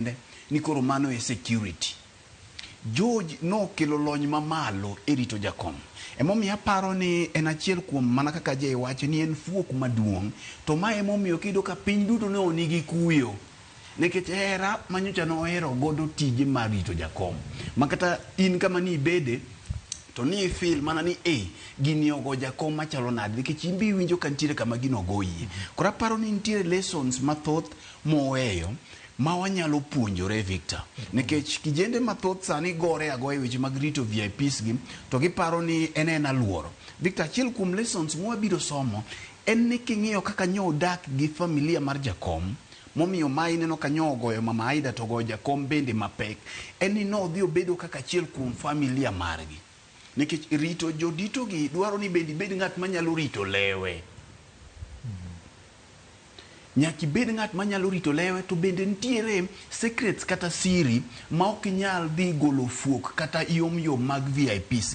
Kende ni koro mano e security. George nokelo lony mamalo e rito jakom. Emomiyo aparo ni en achiel kuom mana kaka Jay wacho ni en fuok maduong'. To ma emomiyo kiyudo ka piny duto ne nigi kuyo. Nikech hera manyocha nohero godo tije mar rito jakom. Ma kata in kama ni ibede to ni feel mana ni e gini ogo jakom machalo nade nikech in be iwinjo ka nitiere kama gino ogoyie. Koro aparo ni nitiere lessons mathoth moweyo ma wanyalo puonjore, Victor, nikech kijende mathoth sani gore agoya e weche mag rito VIPs gi to giparo ni en en aluoro. Victor, achiel kuom lessons mwabiro somo en ni king'iyo kaka nyo odak gi familia mar jakom, momiyo ma ineno ka nyo ogoyo mama Aida to ogoyo jakom bende mapek, en ni nodhi obedo kaka achiel kuom familia margi, nikech rito jodito gi dwaro ni bende ibed ng'at manyalo rito lewe. Nyaka ibed ng'at manyalo rito lewe, to bende nitiere secrets kata siri ma ok inyal dhi golo fuok kata yom yom mag VIPs.